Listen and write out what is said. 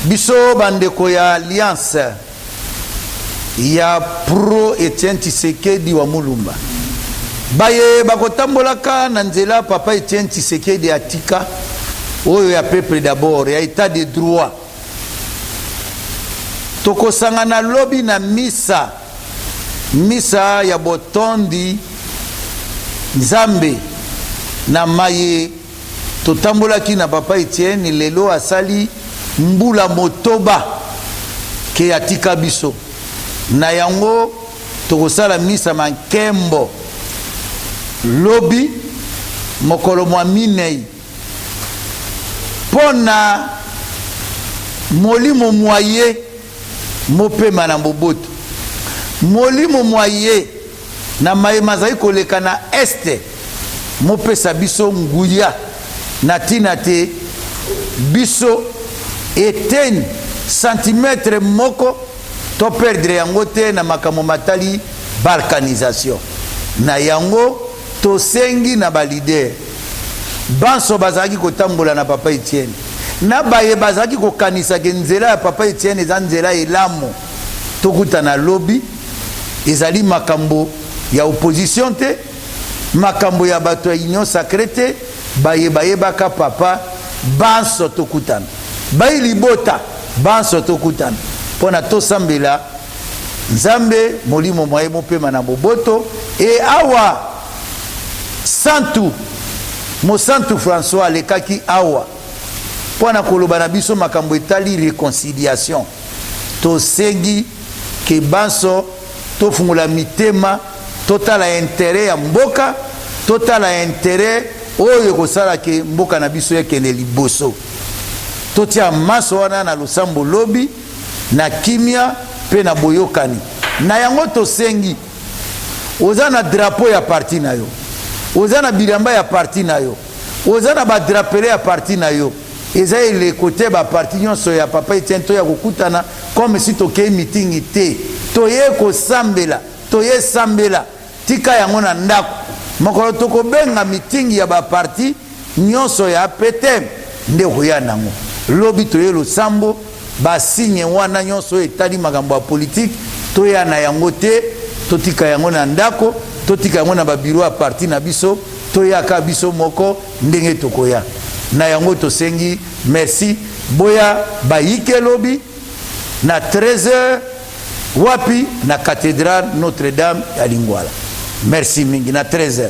Biso bandeko ya Alliance ya pro Etienne Tshisekedi wa Mulumba, baye bakotambolaka na nzela papa Etienne Tshisekedi atika, oyo ya peuple d'abord, ya état de droit, tokosangana lobi na misa, misa ya botondi Nzambe na maye totambolaki na papa Etienne. Lelo asali mbula 8 ke atika biso. Na yango tokosala misa mankembo lobi mokolo mwa minei mpo na molimo mwa ye mopema na boboto, molimo mwa ye na maye mazali koleka na este mopesa biso nguya na ntina te biso eteni centimetre moko to perdre yango te na makambo matali balkanisation. Na yango tosengi na baleader banso bazalaki kotambola na papa Etienne, na baye bazalaki kokanisa ke nzela ya papa Etienne eza nzela elamu, tokutana lobi. Ezali makambo ya opposition te, makambo ya bato ya union sacrée te. Baye bayebaka papa banso tokutana, bai libota banso tokutana mpona tosambela Nzambe molimo mwa ye mopema na boboto. E awa santu mosantu François alekaki awa mpo na koloba na biso makambo etali reconciliation. Tosengi ke banso tofungola mitema, totala intérêt ya mboka, totala intérêt oyo ekosala ke mboka na biso ekende liboso. Totia maso wana na losambo lobi na kimia mpe na boyokani. Na yango tosengi, oza na drapeau ya parti na yo, oza na bilamba ya parti na yo, oza na badrapele ya parti na yo, eza eleko te baparti nyonso ya papa Etienne to ya kokutana comme si tokei meeting te. Toye kosambela, toye sambela, tika yango na ndako. Mokolo tokobenga meeting ya baparti nyonso ya PTM nde okoya nango. Lobi toye losambo, basigne wana nyonso oyo etali makambo ya politike toya na yango te, totika yango na ndako, totika yango na babiro ya parti na biso, toyaka biso moko ndenge tokoya na yango. Tosengi merci, boya bayike lobi na 13h, wapi? Na cathédrale Notre-Dame ya Lingwala. Merci mingi, na 13h.